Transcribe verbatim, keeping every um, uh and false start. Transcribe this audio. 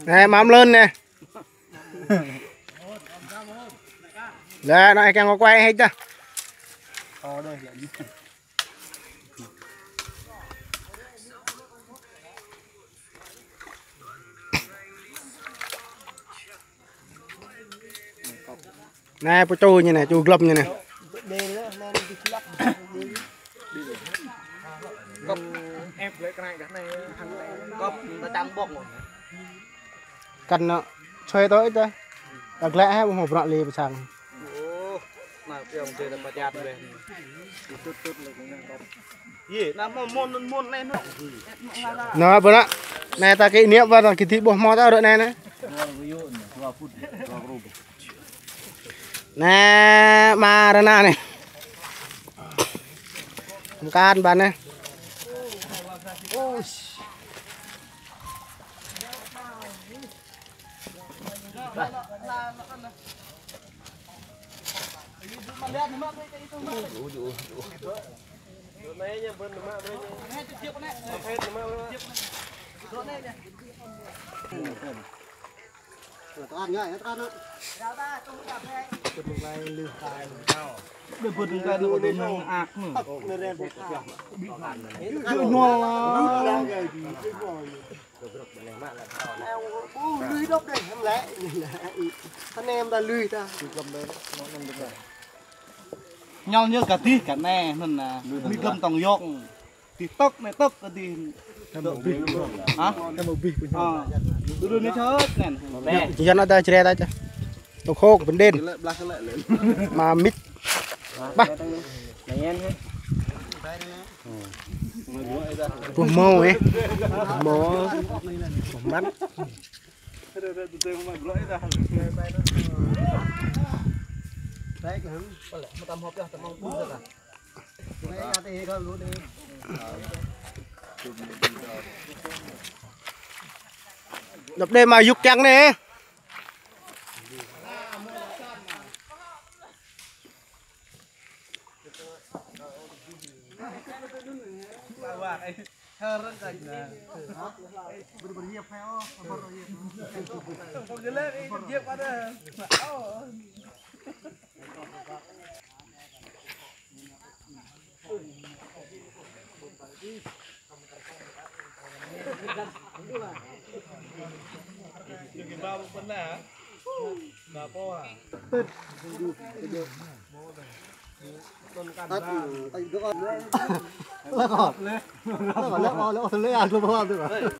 Nè, mâm lơn nè. Lĕ, anai kiăng kơ quay hơi ta. Nè, pô čô ñu nè, čô glŏm ñu nè. Kăn nă, čuê tơ ih ta. Ta glĕ hă, ƀu hmâo bruă lĕ pơ sang. Nă, ƀu nă. Nè, ta kơ niăp ƀă, ta kơ thĭ ƀuh hmâo ta rơ̆ nè nè. Nè, mă rơna nè. Mơkăn ƀă nè. Ñol ñu gah dih gah nè, anŭn nè. Mi glŏm tŏng yŏng. Dih tŏk nè tŏk gah dih. Hă? Ơ. Tui anŭn nè chơt nè. Jăn ada čret aja. Tŏk hŏk bơndên. Mă mĭt. Ƀah. Ƀu hmâo ê. Ƀu hmâo. Ƀu hmâo. Dŏp đê mă yŭk kiăng nè.